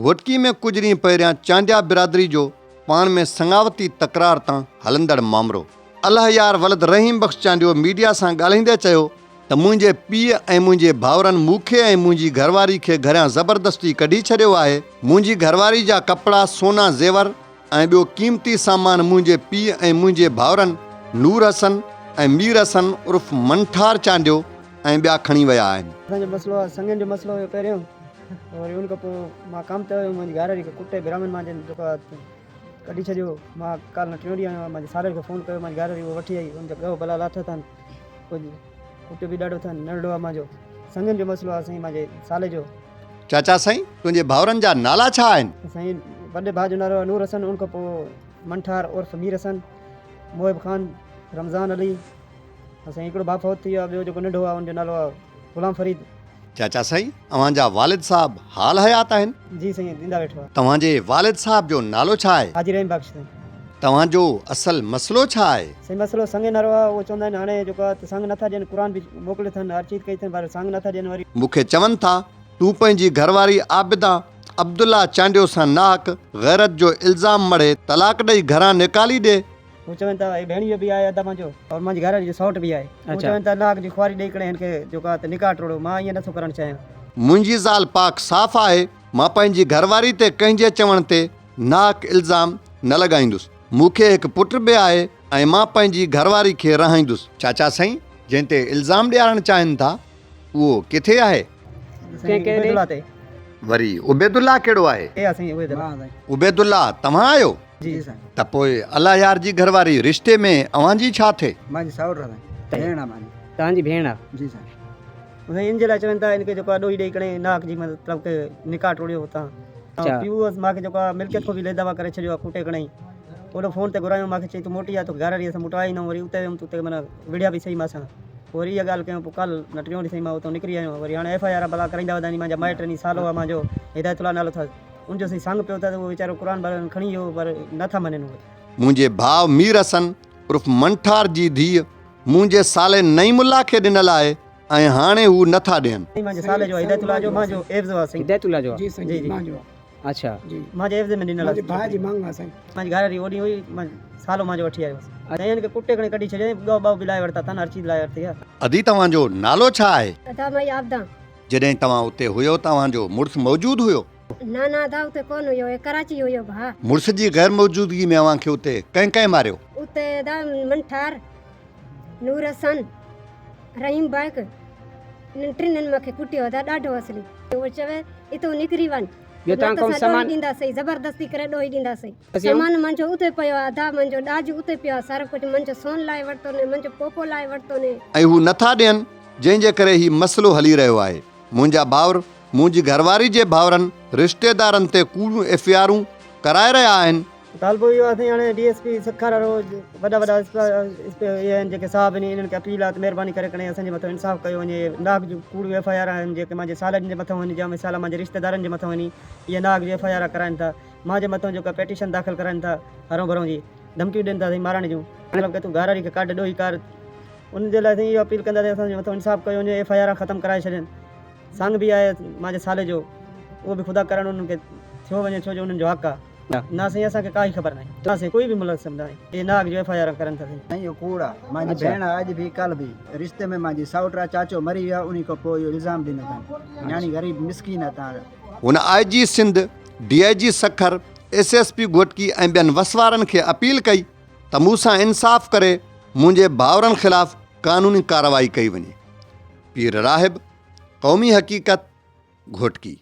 گهوٽڪي ۾ ڪجهه ڏينهن پهريان چانڊيا برادري جو پاڻ ۾ سڱاوتي تڪرار تان هلندڙ مامرو الهه يار ولد رحيم بخش چانڊيو ميڊيا سان ڳالهائيندي چيو ته منهنجي پيء ۽ منهنجي ڀائرن مون کي ۽ منهنجي گهرواري کي گهريان زبردستي ڪڍي ڇڏيو آهي، منهنجي گهرواري جا ڪپڙا، سونا زيور ۽ ٻيو قيمتي سامان منهنجي پيء ۽ منهنجي ڀائرن نور حسن ۽ مير حسن عرف منٺار چانڊيو ۽ ٻيا کڻي ويا آهن. اسان جو مسئلو آ سڱين جو مسئلو هيو پهريون وري ان کان پوء مان ڪم تي ويم منهنجي گهر واري کي ڪٽي براهمن مان جن جيڪو آ ڪڍي ڇڏيو مان ڪالهه ٽيون ڏينهن آيو آهيان منهنجي سالن کي فون ڪيو منهنجي گهر واري اهو وٺي آئي ان جو ڳهه بلا لاٿو اٿن ڪجهه پٽ به ڏاڍو اٿن ننڍڙو آ منهنجو سڱين جو مسئلو آ سائين منهنجي سالي جو. چاچا سائين تنهنجي ڀائرن جا نالا ڇا آهن؟ سائين وڏي ڀاء جو نالو آ نور حسن ان کان پوء منٺار عرف مير حسن محب خان رمضان علي سائين هڪڙو ڀاء فوت ٿي ويو آهي ٻيو جيڪو ننڍو آهي ان جو نالو آهي غلام فريد. چاچا سائين اوهان جا والد صاحب حال حيات آهن؟ جي سائين زنده ويٺو آهي. توهان جي والد صاحب جو نالو ڇا آهي؟ حاجي رحيم بخش سائين. توهان جو اصل مسئلو ڇا آهي؟ سائين مسئلو سڱ نارو آهي اهو چوندا آهن هاڻي جيڪو آهي سڱ نٿا ڏين قرآن به موڪليو اٿن هر چيز ڪئي اٿن پر سڱ نٿا ڏين وري. مون کي چون ٿا تون پنهنجي گهرواري عابده عبدالله چانڊيو سان ناحق غيرت جو الزام مڙهي طلاق ڏئي گهران نيڪالي ڏي. هو چون ٿا هي ڀيڻيو به آهي ادا مانجو اور مانجي گهر واري جو سئوٽ به آهي. هو چون ٿا ناحق جي خواري ڏئي ڪري هن کي جيڪو آهي ته نڪاح ٽوڙو مان ائين نٿو ڪرڻ چاهيان. منهنجي زال پاڪ صاف آهي مان پنهنجي گهر واري تي ڪنهن جي چوڻ تي ناحق الزام نه لڳائيندس. مون کي هڪ پٽ به آهي ۽ مان پنهنجي گهر واري کي رهائيندس. چاچا سائين جنهن تي الزام ڏيارڻ چاهين ٿا اهو ڪٿي آهي؟ سائين عبيدالله تي. وري عبيدالله ڪهڙو آهي؟ اي آ سائين عبيدالله. عبيدالله توهان آهيو؟ جي سائين. ته پوء الله يار جي گهر واري رشتي ۾ اوهان جي ڇا ٿئي؟ مانجي سئوٽ آ سائين. ڀيڻ آ مانجي. توهان جي ڀيڻ آ؟ جي سائين. سائين ان جي لاء چون ٿا ان کي جيڪو آ ڏوهي ڏئي ڪري ناحق جي مطلب ڪي نڪاح ٽوڙيو هتان پيو هئس ماکي جيڪو آ ملڪيت کان به لي دعويٰ ڪري ڇڏيو آ ڪٽي ڪڻئي اوڏو فون تي گهرايو ماکي چئي تون موٽي آ توکي گهر واري اسان موٽائي ايندم وري اتي ويم ته اتي معنيٰ وڙهيا به سهي ماسان پوء وري اها ڳالهه ڪيم پوء ڪالهه نه ٽيون ڏينهن سائين مان اتان نڪري آيو وري هاڻي ايف I R ڀلا ڪرائيندا وڌا ني مانجا مائٽ ني سالو آ مانجو هدايت الله نالو اٿس ان جو سائين سانگ پيو اٿس اهو ويچارو قرآن بران کڻي ويو پر نه ٿا مڃن اهي. منهنجي ڀاء مير حسن عرف منٺار جي ڌيء منهنجي سالي نعيم الله کي ڏنل آهي ۽ هاڻي هو نه ٿا ڏين. سائين مانجي سالي جو آهي هدايت الله جو مانجو عيوض آهي سائين. هدايت الله جو آهي جي سائين جي مانجو آهي. اڇا. جي. مانجي عيوض ۾ ڏنل آهي. مانجي ڀاء جي مانگ آهي سائين. مانجي گهر واري اوڏي هئي مان سالو مانجو وٺي آيو هوس. سائين هن کي ڪٽي کڻي ڪڍي ڇڏيائين ڳئو ٻئو به لاهي ورتا اٿن هر چيز لاهي ورتي آهي. ادي توهان جو نالو ڇا آهي؟ ادا مائي عابده. جڏهن توهان اتي هيو ته اوهان جو مڙس موجود هيو؟ نه نه ادا اتي ڪونه هيو اي ڪراچي هيو ڀاء. مڙس جي غير موجودگي ۾ اوهان کي اتي ڪنهن ڪنهن ماريو؟ اتي ادا منٺار، نور حسن، رحيم بائڪ انهن ٽنهن مون کي ڪٽيو ادا ڏاڍو اصلي. هو چوي اتو نڪري وڃ ٻيو نه توهان ته ڪو اسان ڏوهي سامان ڏينداسين زبردستي ڪري ڏوهي ڏينداسين. سامان منهنجو اتي پيو آ ادا منهنجو ڏاج اتي پيو آ سارو ڪجهه منهنجو سون لاهي ورتو ني منهنجو پوپو لاهي ورتو ني. ۽ هو نٿا ڏين جنهن جي ڪري هي مسئلو هلي رهيو آهي. منهنجا ڀائر منهنجي گهرواري جي ڀائرن رشتيدارن تي ڪوڙيون ايف I آرون ڪرائي رهيا آهن. مطالبو اهو آهي سائين هاڻي ڊي ايس پي سکر وارو وڏا وڏا اهي آهن جيڪي صاحب آهن انهن کي اپيل آهي ته مهرباني ڪري ڪڻي اسان جي مٿان انصاف ڪيو وڃي ناحق جون ڪوڙيون ايف I R آهن جيڪي مانجي سالن جي مٿان آهن جا مثال مانجي رشتيدارن جي مٿان آهن اهي ناحق جون ايف I R ڪرائن ٿا مانجي مٿان جيڪا پيٽيشن داخل ڪرائن ٿا هرون ڀرون جي ڌمڪيون ڏين ٿا سائين مارڻ جون مطلب ڪي تون گهر واري کي ڪڍ ڏوهي ڪر ان جي لاء سائين اهو اپيل ڪنداسين اسان جي مٿان انصاف ڪيو وڃي ايف I R ختم ڪرائي ڇڏين سنگ به آهي مانجي سالي جو اهو به خدا ڪرڻ انهن کي ٿيو وڃي ڇو جو انهن جو حق آهي نه سائين اسان کي ڪائي خبر ناهي نه سائين ڪوئي به ملوث ناهي اهي ناحق جو ايف I R ڪرن ٿا سائين. سائين اهو ڪوڙ آ مانجي ڀيڻ آ اڄ به ڪالهه به رشتي ۾ مانجي سائوٽ آ چاچو مري ويو آ انهي کان پوء اهو الزام ڏنو اٿن نياڻي غريب مسڪين آ تان هن I G Sindh, D I G Sukkur, S S P Ghotki ۽ ٻين وسوارن کي اپيل ڪئي ته مون سان انصاف ڪري منهنجي ڀائرن خلاف قانوني ڪارروائي ڪئي وڃي. پير راهب، قومي حقيقت، گهوٽڪي.